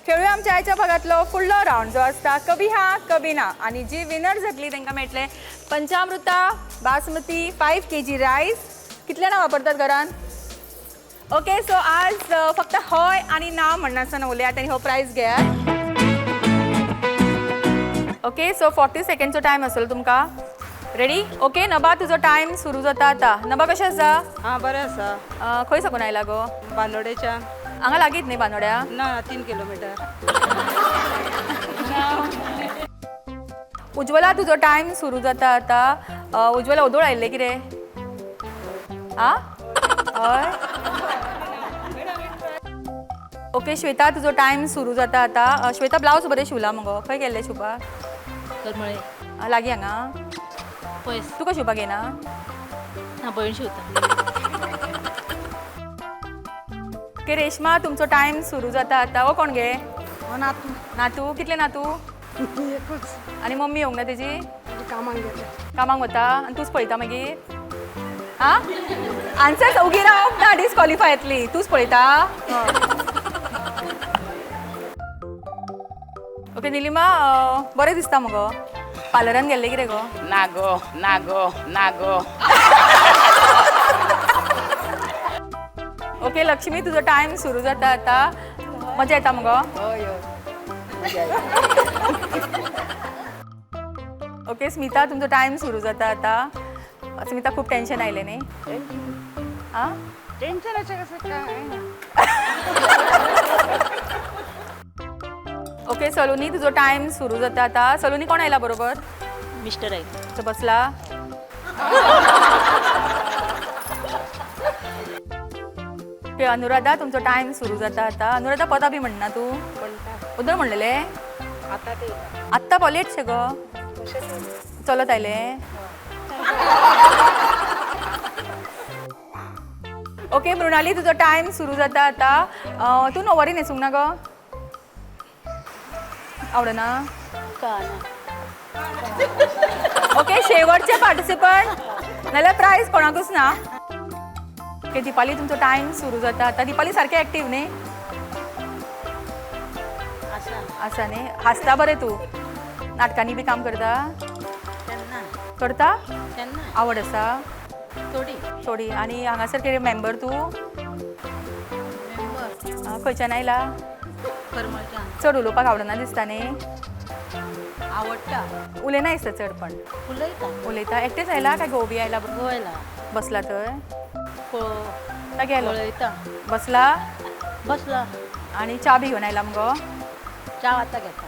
खेळूया आमच्या आयच्या भागातलो फुडलो रावंड जो आसता कभी हा कभी ना. आनी जी विनर जातली तांकां मेळटले पंचामृता बासमती 5 kg rice. कितले जाणां वापरतात घरान? ओके, सो आज फक्त हय आनी ना म्हणनासतना उलयात आनी हो प्रायज घेयात. ओके, सो 40 सेकंडचो टायम आसतलो तुमकां. रेडी? ओके नबा, तुजो टायम सुरू जाता आतां. नबा, कशें आसा? हां, बरें आसा. खंय साकून आयला गो? बांदोडेच्यान. हांगा लागींच न्ही बांदोड्या? ना, 3 किलोमिटर. उज्वला, तुजो टायम सुरू जाता आतां. उज्वला, ओदोळ आयिल्लें कितें आ? हय. ओके श्वेता, तुजो टायम सुरू जाता आतां. श्वेता, ब्लावज बरें शिवला मुगो? खंय गेल्लें शिवपाक? करमळे. लागीं हांगा? पयस. तुका शिवपाक येना? ना, भयण शिवता. ओके रेश्मा, तुमचो टायम सुरू जाता आतां. हो कोण गे? हो नातू. नातू? कितले नातू? एकूच. आनी मम्मी येवंक ना तेजी? कामाक गेले. कामाक वता आनी तूंच पळयता मागीर? आं, आन्सर ओगी राव ना, डिस्कॉलिफाय येतली. तूंच पळयता? ओके निलिमा, बरें दिसता मुगो. पार्लरान गेल्लें कितें गो? ना गो, ना गो, ना गो. ओके लक्ष्मी, तुजो टायम सुरू जाता आतां. मजा येता मुगो? हय हय. ओके स्मिता, तुमचो टायम सुरू जाता आतां. स्मिता, खूब टेन्शन आयलें न्ही? आं. टेन्शनाचें कसं काय? ओके सलोनी, तुजो टायम सुरू जाता आतां. सलोनी, कोण आयला बरोबर? मिस्टर आहे. तो बसला. ओके अनुराधा, तुमचो टायम सुरू जाता आतां. अनुराधा, पदां बी म्हणना तूं? म्हणटा. उदर म्हणलेले? आतां ते. आत्तां पॉलेटशें गो. चलत आयलें? ओके मृणाली, तुजो टायम सुरू जाता आतां. तूं नववारी न्हेसूंक ना गो? आवडना? का ना. ओके, शेवटचे पार्टिसिपंट, नाल्यार प्रायज कोणाकूच ना. ओके दीपाली, तुमचो टायम सुरू जाता आतां. दीपाली सारकें एक्टीव न्ही? आसा. आसा न्ही? हांसता बरें तूं. नाटकांनी बी काम करता? तेन्ना. करता? तेन्ना. आवड आसा? थोडी. थोडी. आनी हांगासर कितें मेंबर तूं? मेंबर. खंयच्यान आयला? करमळच्यान. चड उलोवपाक आवडना दिसता न्ही? आवडटा. उलयना दिसता चड पण. उलयता. उलयता. एकटेच आयला काय घोव बी आयला? गोयला. बसला थंय. पळो. गेलो. पळयता. बसला. बसला. आनी च्या बी घेवन आयला मुगो? च्या आतां घेता.